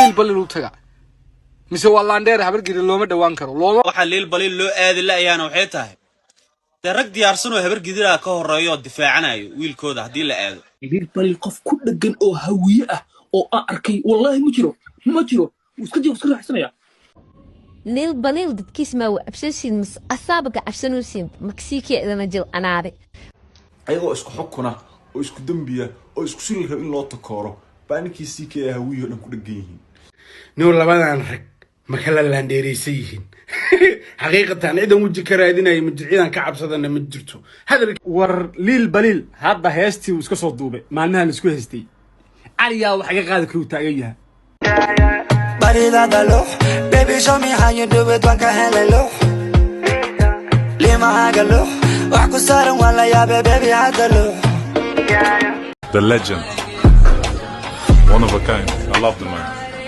Liil Balil u taga, mise waa laandheer Habargidir, looma dhowaan karo, looma Waxaa Liil Baliil loo aadi la'yaana waxay tahay dee rag diyaarsan oo Habargidiraa ka horreeyo oo difaacanayo wiilkooda haddii la aado. Liil Baliil qof ku dhegan oo Hawiye ah oo aan arkay, wallaahi, ma jiro, ma jiro. Wuu iska jiro, iska raaxsanaya. Liil Baliil dadkiis maa wa cabsansiin mas asaaba cabsanuusiin maksiikeedana jil anaaday? Ayagoo isku xukuna oo isku dembiya oo isku si la rabo in loo takooro baa ninkii CK Hawiyo dhan ku dhegan yihiin. Nin labadan rag ma kala laandheeraysan yihiin? Xaqiiqatan ciidan weji ka raadinaya ma jir, ciidan ka cabsadana ma jirto hadal. War Liil Baliil hadda heestii uu iska soo duubay maalmaha la isku haystay, caliyaa wax iga qaadi karuu taagan yahay. Baridada lux, baby, show me how you do it. Waan ka helay lux limahaaga, lux wax ku saaran waa la yaabay, baby, hadda lux. The legend. One of a kind. I love the man.